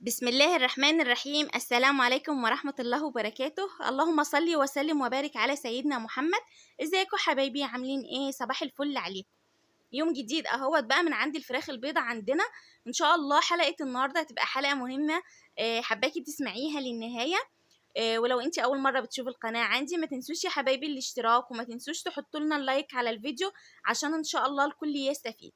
بسم الله الرحمن الرحيم. السلام عليكم ورحمة الله وبركاته. اللهم صل وسلم وبارك على سيدنا محمد. ازيكم حبايبي؟ عاملين ايه؟ صباح الفل عليكم. يوم جديد اهوت بقى من عند الفراخ البيضة عندنا. ان شاء الله حلقة النهاردة هتبقى حلقة مهمة، حباكي تسمعيها للنهاية. ولو انت اول مرة بتشوف القناة عندي ما تنسوش يا حبايبي الاشتراك، وما تنسوش تحطوا لنا ال like على الفيديو عشان ان شاء الله الكل يستفيد.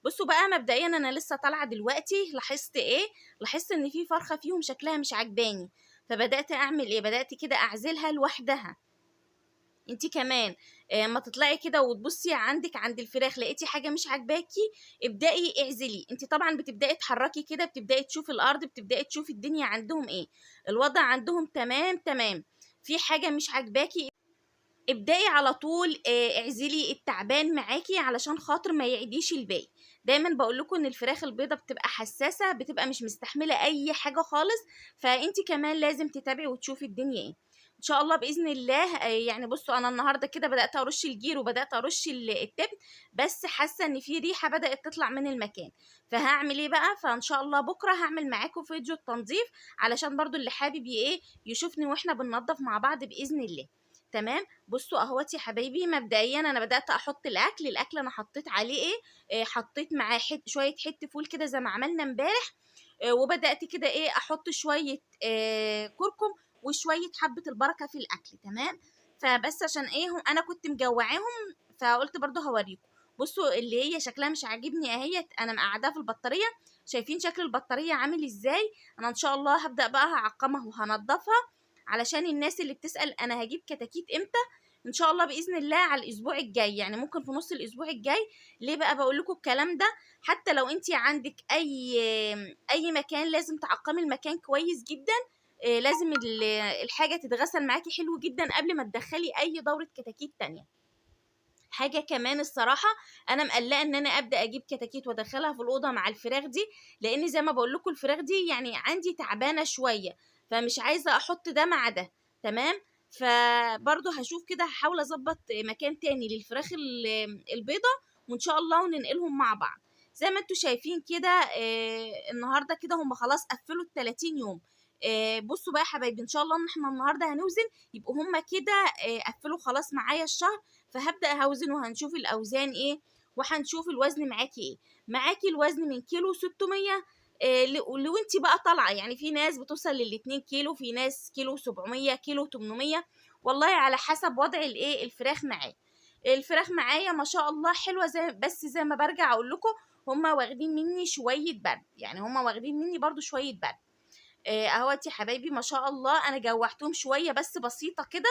بصوا بقى، مبدئيا انا لسه طالعه دلوقتي، لاحظت ايه؟ لاحظت ان في فرخة فيهم شكلها مش عجباني، فبدات اعمل ايه؟ بدات كده اعزلها لوحدها. انتي كمان ما تطلعي كده وتبصي عندك عند الفراخ لقيتي حاجة مش عاجباكي ابدأي اعزلي. انتي طبعا بتبدأي تحركي كده، بتبدأي تشوفي الارض، بتبدأي تشوفي الدنيا عندهم ايه، الوضع عندهم تمام تمام. في حاجة مش عاجباكي ابدأي على طول اعزلي التعبان معاكي علشان خاطر ما يعديش الباقي. دايما بقول لكم ان الفراخ البيضة بتبقى حساسة، بتبقى مش مستحمله اي حاجة خالص، فانتي كمان لازم تتابعي وتشوفي الدنيا ايه ان شاء الله باذن الله. يعني بصوا، انا النهارده كده بدات ارش الجير وبدات ارش التبن، بس حاسه ان في ريحه بدات تطلع من المكان، فهعمل ايه بقى؟ فان شاء الله بكره هعمل معاكم فيديو التنظيف علشان برضو اللي حابب ايه يشوفني واحنا بننظف مع بعض باذن الله. تمام. بصوا اهوت يا حبايبي، مبدئيا انا بدات احط الاكل. الاكل انا حطيت عليه ايه؟ حطيت معاه شوية حتة فول كده زي ما عملنا امبارح، وبدات كده ايه احط شوية كركم وشوية حبه البركة في الاكل. تمام. فبس عشان ايه انا كنت مجوعاهم فقلت برضو هوريكم. بصوا اللي هي شكلها مش عاجبني اهيت، انا مقعداها في البطارية، شايفين شكل البطارية عامل ازاي؟ انا ان شاء الله هبدا بقى هعقمها وهنضفها علشان الناس اللي بتسأل انا هجيب كتاكيت امتى. ان شاء الله باذن الله على الاسبوع الجاي، يعني ممكن في نص الاسبوع الجاي. ليه بقى بقول لكم الكلام ده؟ حتى لو انت عندك اي مكان لازم تعقمي المكان كويس جدا، لازم الحاجة تتغسل معاكي حلو جدا قبل ما تدخلي اي دوره كتاكيت تانية. حاجة كمان الصراحة انا مقلقة ان انا ابدا اجيب كتاكيت وادخلها في الاوضة مع الفراخ دي، لان زي ما بقول لكم الفراخ دي يعني عندي تعبانة شوية، فمش عايزه احط ده مع ده. تمام. فبرضه هشوف كده، هحاول اظبط مكان تاني للفراخ البيضة وان شاء الله وننقلهم مع بعض. زي ما انتوا شايفين كده، النهارده كده هم خلاص قفلوا ال 30 يوم. بصوا بقى يا حبايبي، ان شاء الله ان احنا النهارده هنوزن، يبقوا هم كده قفلوا خلاص معايا الشهر. فهبدا هوزن وهنشوف الاوزان ايه، وهنشوف الوزن معاكي ايه. معاكي الوزن من كيلو 600، لو انت بقى طالعه، يعني في ناس بتوصل للاتنين كيلو، في ناس كيلو 700، كيلو 800، والله على حسب وضع الايه الفراخ معايا. الفراخ معايا ما شاء الله حلوة، بس زي ما برجع اقول لكم هما واخدين مني شوية برد، يعني هما واخدين مني برضو شوية برد. اهوت يا حبايبي ما شاء الله، انا جوعتهم شوية بس بسيطة كده،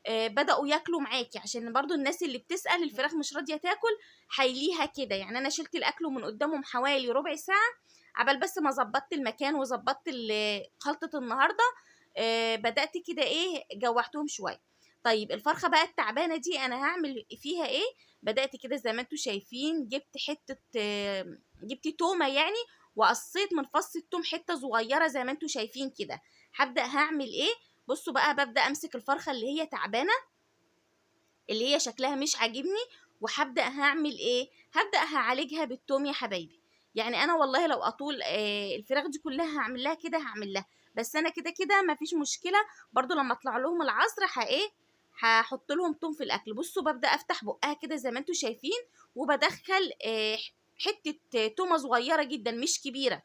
بدأوا ياكلوا معاكي، عشان برضو الناس اللي بتسأل الفراخ مش راضية تاكل حيليها كده. يعني انا شلت الاكل من قدامهم حوالي ربع ساعة عبال بس ما ظبطت المكان وظبطت خلطة النهاردة، بدأت كده ايه جوعتهم شوية. طيب الفرخة بقى التعبانة دي انا هعمل فيها ايه؟ بدأت كده زي ما انتوا شايفين، جبت حتة، جبت تومة يعني، وقصيت من فص التوم حتة صغيرة زي ما انتوا شايفين كده. هبدأ هعمل ايه؟ بصوا بقى، ببدأ امسك الفرخة اللي هي تعبانة اللي هي شكلها مش عاجبني، وهبدأ هعمل ايه؟ هبدأ هعالجها بالتوم يا حبايبي. يعني انا والله لو اطول، الفراخ دي كلها هعمل لها كده، هعمل لها، بس انا كده كده مفيش مشكلة. برضو لما اطلع لهم العصر هحط لهم توم في الاكل. بصوا ببدأ افتح بقها كده زي ما انتوا شايفين، وبدخل حتة تومة صغيرة جدا مش كبيرة،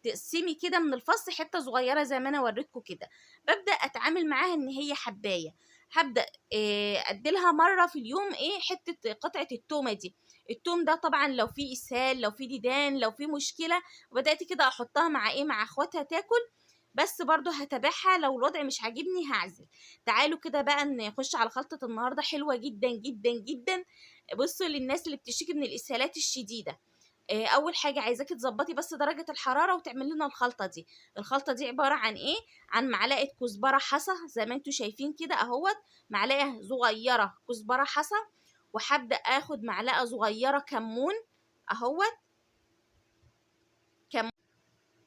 تقسمي كده من الفص حتة صغيرة زي ما انا وريتكم كده. ببدأ اتعامل معاها ان هي حباية. هبدأ، اديلها مرة في اليوم ايه حتة قطعة التومة دي. التوم ده طبعا لو في اسهال، لو في ديدان، لو في مشكلة، وبدأت كده احطها مع ايه، مع اخواتها تاكل. بس برضو هتابعها، لو الوضع مش عاجبني هعزل. تعالوا كده بقى نخش على خلطة النهاردة، حلوة جدا جدا جدا. بصوا للناس اللي بتشتكي من الاسهالات الشديدة، اول حاجة عايزاكي تظبطي بس درجه الحرارة وتعملي لنا الخلطة دي. الخلطة دي عبارة عن ايه؟ عن معلقه كزبره حصى زي ما انتوا شايفين كده اهوت، معلقه صغيرة كزبره حصى، وهبدا اخد معلقه صغيرة كمون اهوت،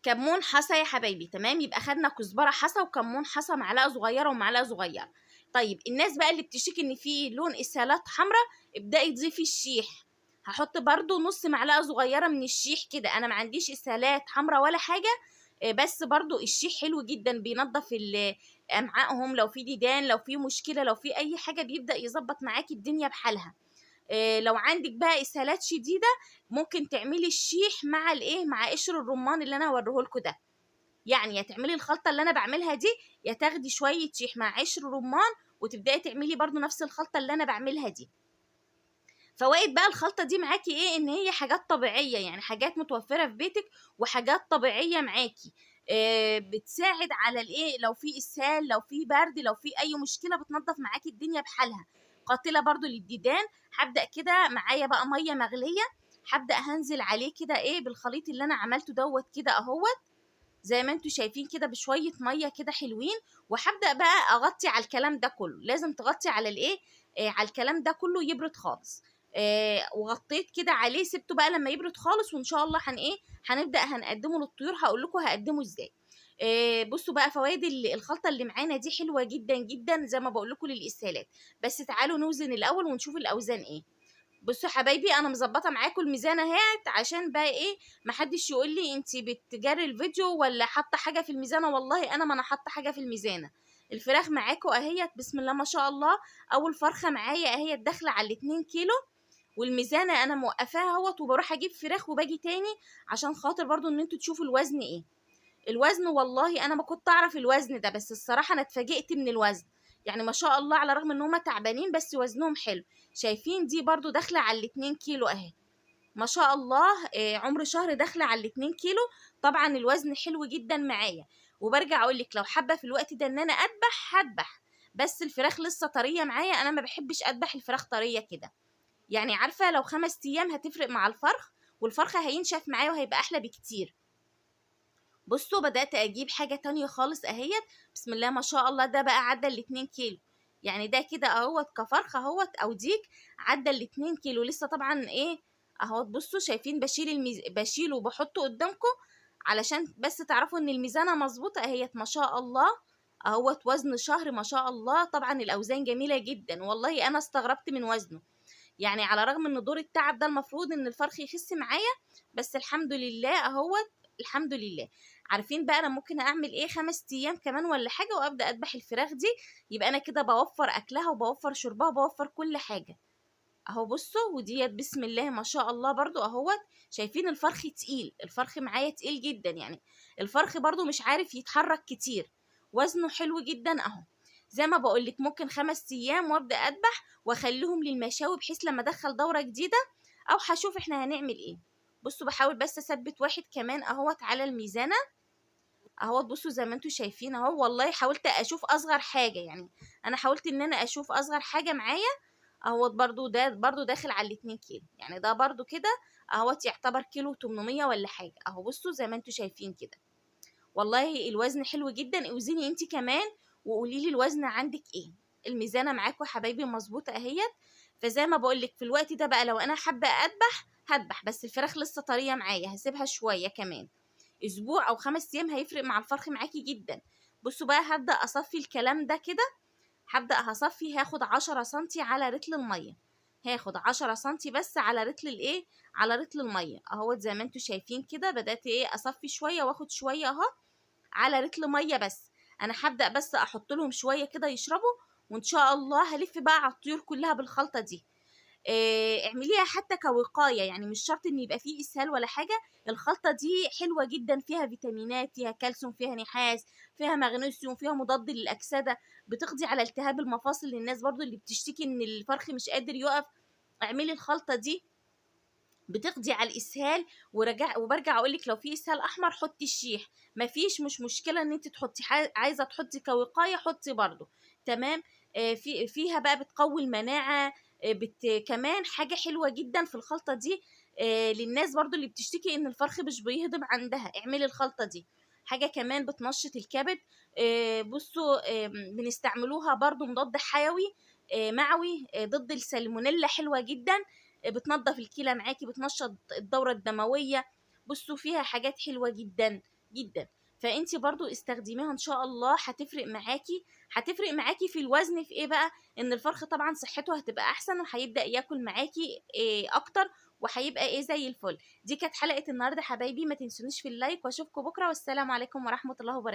كمون حصى يا حبايبي. تمام، يبقى خدنا كزبره حصى وكمون حصى، معلقه صغيرة ومعلقة صغيرة. طيب الناس بقى اللي بتشتكي ان في لون اسهالات حمراء، ابداي تضيفي الشيح. هحط برضو نص معلقه صغيرة من الشيح كده، انا ما عنديش اسهالات حمراء ولا حاجة، بس برضو الشيح حلو جدا، بينظف امعائهم، لو في ديدان، لو في مشكلة، لو في اي حاجة، بيبدا يظبط معاكي الدنيا بحالها. لو عندك بقى اسهالات شديدة ممكن تعملي الشيح مع الايه، مع قشر الرمان اللي انا هوريهولكوا ده. يعني يا تعملي الخلطة اللي انا بعملها دي، يا تاخدي شوية شيح مع قشر رمان وتبداي تعملي برضو نفس الخلطة اللي انا بعملها دي. فوائد بقى الخلطة دي معاكي ايه؟ ان هي حاجات طبيعية، يعني حاجات متوفرة في بيتك وحاجات طبيعية معاكي. بتساعد على الايه، لو في اسهال، لو في برد، لو في اي مشكلة، بتنظف معاكي الدنيا بحالها. قاتله برضو للديدان. هبدا كده معايا بقى مية مغليه، هبدا هنزل عليه كده ايه بالخليط اللي انا عملته دوت كده اهوت، زي ما انتوا شايفين كده، بشوية مية كده حلوين. وهبدا بقى اغطي على الكلام ده كله، لازم تغطي على الايه، على الكلام ده كله يبرد خالص. وغطيت كده عليه، سبته بقى لما يبرد خالص، وان شاء الله هنبدا هنقدمه للطيور. هقول لكم هقدمه ازاي. بصوا بقى فوائد الخلطة اللي معانا دي حلوة جدا جدا زي ما بقول لكم للاسهالات. بس تعالوا نوزن الاول ونشوف الاوزان ايه. بصوا حبايبي انا مظبطه معاكم الميزان اهيت، عشان بقى ايه محدش يقول لي انت بتجري الفيديو ولا حاطه حاجة في الميزانه. والله انا ما انا حاطه حاجة في الميزانه. الفراخ معاكم اهيت بسم الله ما شاء الله. اول فرخة معايا اهيت داخله على 2 كيلو، والميزانه انا موقفاها اهوت، وبروح اجيب فراخ وباجي تاني عشان خاطر برضو ان انتوا تشوفوا الوزن ايه. الوزن والله انا ما كنت اعرف الوزن ده، بس الصراحة انا اتفاجئت من الوزن، يعني ما شاء الله على الرغم ان هما تعبانين بس وزنهم حلو. شايفين دي برضو داخله على 2 كيلو اهي ما شاء الله، عمر شهر داخله على 2 كيلو. طبعا الوزن حلو جدا معايا. وبرجع اقول لك لو حابة في الوقت ده ان انا اذبح هذبح، بس الفراخ لسه طرية معايا، انا ما بحبش اذبح الفراخ طرية كده، يعني عارفه لو 5 ايام هتفرق مع الفرخ، والفرخه هينشف معايا وهيبقى احلى بكتير. بصوا بدات اجيب حاجة تانية خالص اهيت بسم الله ما شاء الله. ده بقى عدى 2 كيلو، يعني ده كده اهوت كفرخه اهوت او ديك عدى 2 كيلو لسه طبعا ايه اهوت. بصوا شايفين بشيله وبحطه قدامكم علشان بس تعرفوا ان الميزانه مظبوطة اهيت ما شاء الله اهوت، وزن شهر ما شاء الله. طبعا الاوزان جميلة جدا، والله انا استغربت من وزنه، يعني على الرغم ان دور التعب ده المفروض ان الفرخ يخس معايا، بس الحمد لله اهوت الحمد لله. عارفين بقى انا ممكن اعمل ايه؟ 5 ايام كمان ولا حاجة وابدا اذبح الفراخ دي، يبقى انا كده بوفر اكلها وبوفر شربها وبوفر كل حاجة اهو. بصوا وديت بسم الله ما شاء الله برضو اهوت، شايفين الفرخ تقيل، الفرخ معايا تقيل جدا، يعني الفرخ برضو مش عارف يتحرك كتير، وزنه حلو جدا اهو. زي ما بقولك ممكن 5 ايام وابدا اذبح واخليهم للمشاوي، بحيث لما ادخل دوره جديدة او هشوف احنا هنعمل ايه. بصوا بحاول بس اثبت واحد كمان اهوت على الميزانه اهوت. بصوا زي ما انتوا شايفين اهو، والله حاولت اشوف اصغر حاجة، يعني انا حاولت ان انا اشوف اصغر حاجة معايا اهوت. برضو ده برضو داخل على 2 كيلو، يعني ده برضو كده اهوت يعتبر كيلو 800 ولا حاجة اهو. بصوا زي ما انتوا شايفين كده، والله الوزن حلو جدا. اوزني انت كمان وقولي لي الوزن عندك ايه. الميزانه معاكم حبايبي مظبوطة اهيت. فزي ما بقول لك في الوقت ده بقى لو انا حابة اذبح هذبح، بس الفراخ لسه طرية معايا، هسيبها شوية كمان اسبوع او 5 ايام، هيفرق مع الفرخ معاكي جدا. بصوا بقى هبدا اصفي الكلام ده كده، هبدا هصفي، هاخد 10 سنتي على رتل المية، هاخد 10 سنتي بس على رتل الايه، على رتل المية اهوت. زي ما انتوا شايفين كده بدات ايه اصفي شوية واخد شوية اهو على رتل مية بس. انا هبدا بس احط لهم شوية كده يشربوا، وان شاء الله هلف بقى على الطيور كلها بالخلطه دي. اعمليها حتى كوقايه، يعني مش شرط ان يبقى فيه اسهال ولا حاجة. الخلطة دي حلوة جدا، فيها فيتامينات، فيها كالسيوم، فيها نحاس، فيها مغنيسيوم، فيها مضاد للاكسده، بتقضي على التهاب المفاصل للناس برضو اللي بتشتكي ان الفرخ مش قادر يقف. اعملي الخلطة دي بتقضي على الاسهال. وبرجع اقول لك لو في اسهال احمر حطي الشيح، مفيش مش مشكلة ان انت تحطي، عايزه تحطي كوقايه حطي برضو تمام. فيها بقى بتقوي المناعة، كمان حاجة حلوة جدا في الخلطة دي، للناس برضو اللي بتشتكي ان الفرخ مش بيهضم عندها، اعملي الخلطة دي. حاجة كمان بتنشط الكبد، بصوا، بنستعملوها برضو مضاد حيوي، معوي، ضد السالمونيلا، حلوة جدا، بتنظف الكلى معاكي، بتنشط الدورة الدموية. بصوا فيها حاجات حلوة جدا جدا. فانت برضو استخدميها ان شاء الله، هتفرق معاكي. هتفرق معاكي في الوزن في ايه بقى؟ ان الفرخ طبعا صحته هتبقى احسن، وهيبدا ياكل معاكي إيه اكتر، وهيبقى ايه زي الفل. دي كانت حلقة النهارده حبايبي، ما تنسونيش في ال like، واشوفكم بكره، والسلام عليكم ورحمة الله وبركاته.